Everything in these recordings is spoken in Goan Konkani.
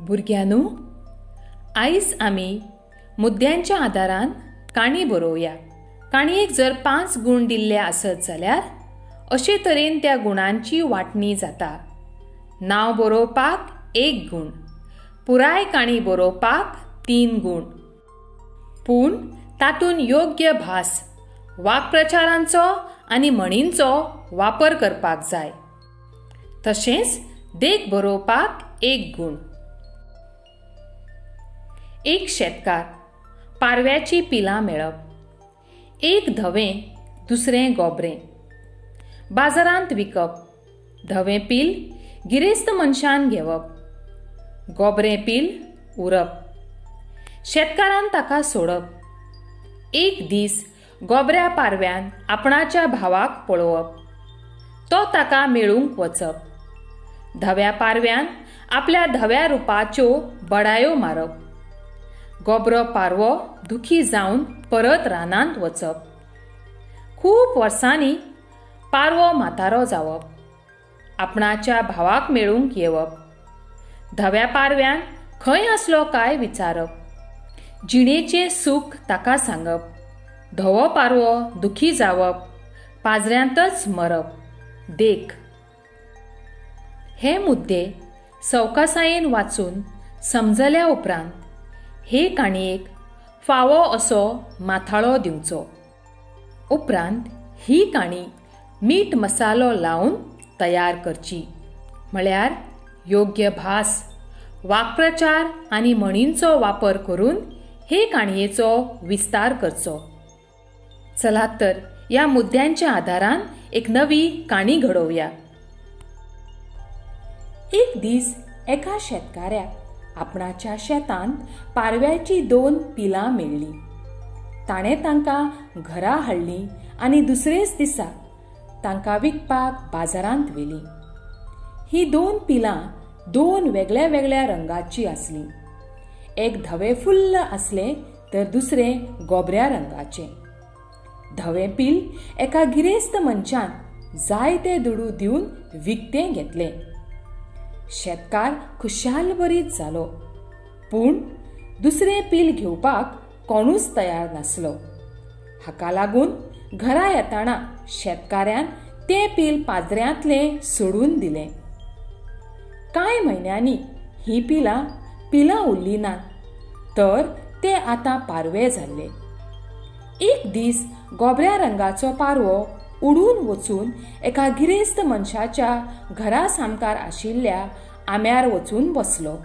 भुरग्यांनो, आयज आमी मुद्द्यांच्या आदारान काणी बरोवया. काणयेक जर 5 गूण दिल्ले आसत जाल्यार अशे तरेन त्या गुणांची वांटणी जाता. नांव बरोवपाक 1 गूण, पुराय काणी बरोवपाक 3 गूण. पूण तातूंत योग्य भास, वाक्प्रचारांचो आनी म्हणींचो वापर करपाक जाय. तशेंच देख बरोवपाक 1 गूण. एक शेतकार, पारव्याची पिलां मेळप. एक धवें, दुसरें गोबरें. बाजारांत विकप. धवें पील गिरेस्त मनशान घेवप, गोबरें पील उरप. शेतकारान ताका सोडप. एक दीस गोबऱ्या पारव्यान आपणाच्या भावाक पळोवप, तो ताका मेळूंक वचप. धव्या पारव्यान आपल्या धव्या रुपाच्यो बडायो मारप. गोबरो पारवो दुखी जावन परत रानांत वचप. खूब वर्सांनी पारवो म्हातारो जावप, आपणाच्या भावाक मेळूंक येवप. धव्या पारव्यान खंय आसलो काय विचारप, जिणेचें सूख ताका सांगप. धवो पारवो दुखी जावप, पाजऱ्यांतच मरप. देख. हे मुद्दे सवकासायेन वाचून समजल्या उपरांत हे काणयेक फावो असो माथाळो दिवचो. उपरांत ही काणी मीठ मसालो लावन तयार करची. म्हळ्यार योग्य भास, वाक्प्रचार आनी म्हणींचो वापर करून हे काणयेचो विस्तार करचो. चलात तर ह्या मुद्द्यांच्या आदारान एक नवी काणी घडोवया. एक दीस एका शेतकाऱ्याक आपणाच्या शेतांत पारव्याची 2 पिलां मेळ्ळीं. ताणें तांकां घरा हाडलीं आनी दुसरेच दिसा तांकां विकपाक बाजारांत व्हेलीं. ही 2 पिलां 2 वेगळ्या वेगळ्या रंगाचीं आसलीं. एक धवें फुल्ल आसलें तर दुसरें गोबऱ्या रंगाचें. धवें पील एका गिरेस्त मनशान जायते दुडू दिवन विकतें घेतलें. शेतकार खुशालभरीत जालो, पूण दुसरें पील घेवपाक कोणूच तयार नासलो. हाका लागून घरा येताना शेतकाऱ्यान तें पील पाजऱ्यांतलें सोडून दिलें. कांय म्हयन्यांनी हीं पिलां पिलां उरलीं नात, तर ते आतां पारवे जाल्ले. एक दीस गोबऱ्या रंगाचो पारवो उडून वचून एका गिरेस्त मनशाच्या घरा सामकार आशिल्ल्या आंब्यार वचून बसलो.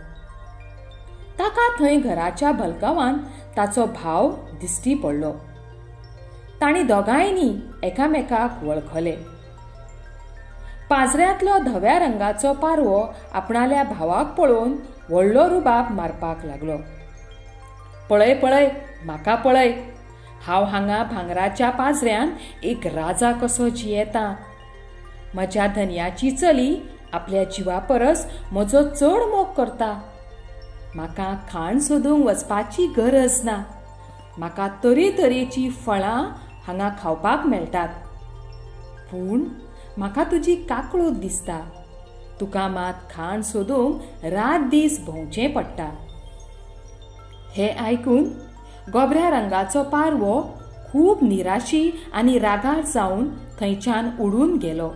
ताका थंय घराच्या बलकावान ताचो भाव दिश्टी पडलो. तांणी दोगांयनी एकामेकाक वळखले. पाजऱ्यांतलो धव्या रंगाचो पारवो आपणाल्या भावाक पळोवन व्हडलो रुबाब मारपाक लागलो. पळय पळय, म्हाका पळय, हांव हांगा भांगराच्या पाजऱ्यांत एक राजा कसो जियेता. म्हज्या धनयाची चली आपल्या जिवा परस म्हजो चड मोग करता. म्हाका खाण सोदूंक वचपाची गरज ना. म्हाका तरेतरेचीं फळां हांगा खावपाक मेळटात. पूण म्हाका तुजी काकळूत दिसता. तुका मात खाण सोदूंक रात दीस भोंवचें पडटा. हें आयकून गोबऱ्या रंगाचो पारवो खूब निराशी आनी रागार जावन थंयच्यान उडून गेलो.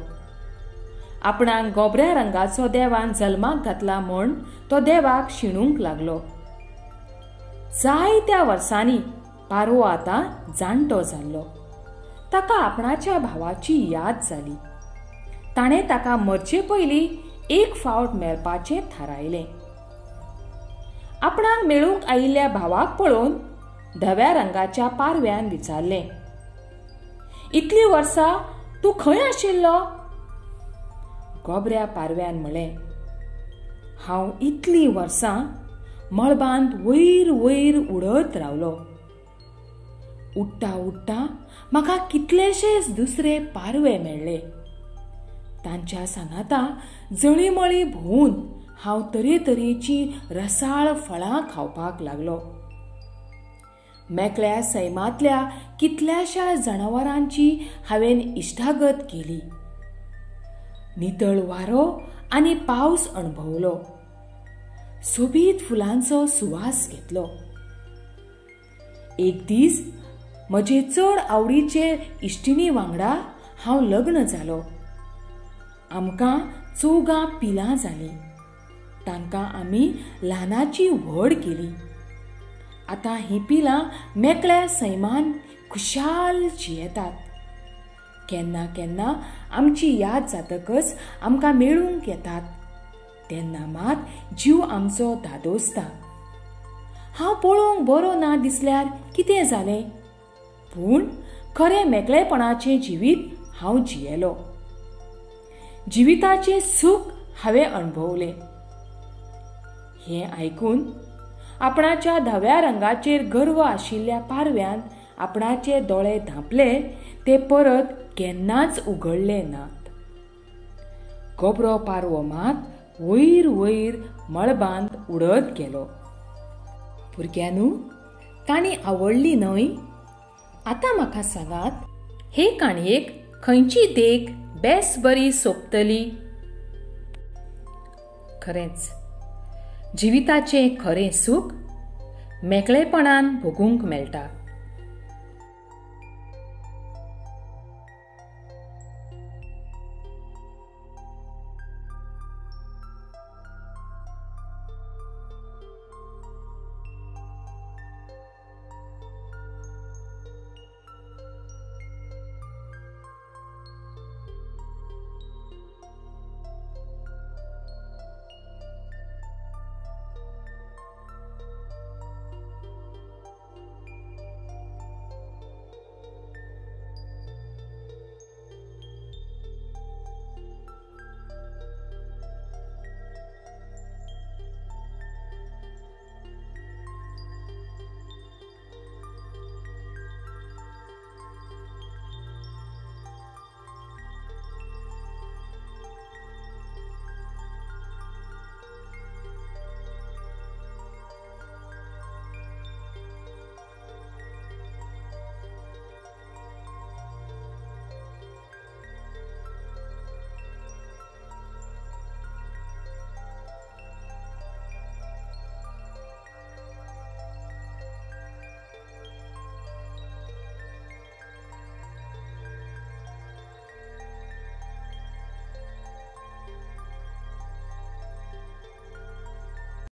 आपणाक गोबऱ्या रंगाचो देवान जल्माक घातला म्हूण तो देवाक शिणूंक लागलो. जायत्या वर्सांनी पारवो आतां जाणटो जाल्लो. ताका आपणाच्या भावाची याद जाली. ताणें ताका मरचे पयलीं एक फावट मेळपाचें थारायलें. आपणाक मेळूंक आयिल्ल्या भावाक पळोवन धव्या रंगाच्या पारव्यान विचारलें, इतलीं वर्सां तूं खंय आशिल्लो? गोबऱ्या पारव्यान म्हळें, हांव इतलीं वर्सां मळबांत वयर वयर उडत रावलो. उडटा उडटा म्हाका कितलेशेच दुसरे पारवे मेळ्ळे. तांच्या सांगाता जळीमळी भोंवून हांव तरेतरेचीं रसाळ फळां खावपाक लागलो. मेकळ्या सैमांतल्या कितल्याश्या जनावरांची हांवें इश्टागत केली. नितळ वारो आनी पावस अणभवलो. सोबीत फुलांचो सुवास घेतलो. एक दीस म्हजे चड आवडीचे इश्टिणी वांगडा हांव लग्न जालो. आमकां 4 पिलां जालीं. तांकां आमी ल्हानाची व्हड केली. आतां हीं पिलां मेकळ्या सैमान खुशाल जियेतात. केन्ना केन्ना आमची याद जातकच आमकां मेळूंक येतात, तेन्ना मात जीव आमचो धादोसता. हांव पळोवंक बरो ना दिसल्यार कितें जालें, पूण खरें मेकळेपणाचें जिवीत हांव जियेलो. जिविताचें सूख हांवें अणभवलें. हें आयकून आपणाच्या धव्या रंगाचेर गर्व आशिल्ल्या पारव्यान आपणाचे दोळे धांपले, ते परत केन्नाच उगडले नात. गोबरो पारवो मात वयर वयर मळबांत उडत गेलो. भुरग्यांनू, काणी आवडली न्हय? आतां म्हाका सांगात, हे काणयेक खंयची देख बेस बरी सोबतली? खरेंच जिविताचें खरें सूख मेकळेपणान भोगूंक मेळटा.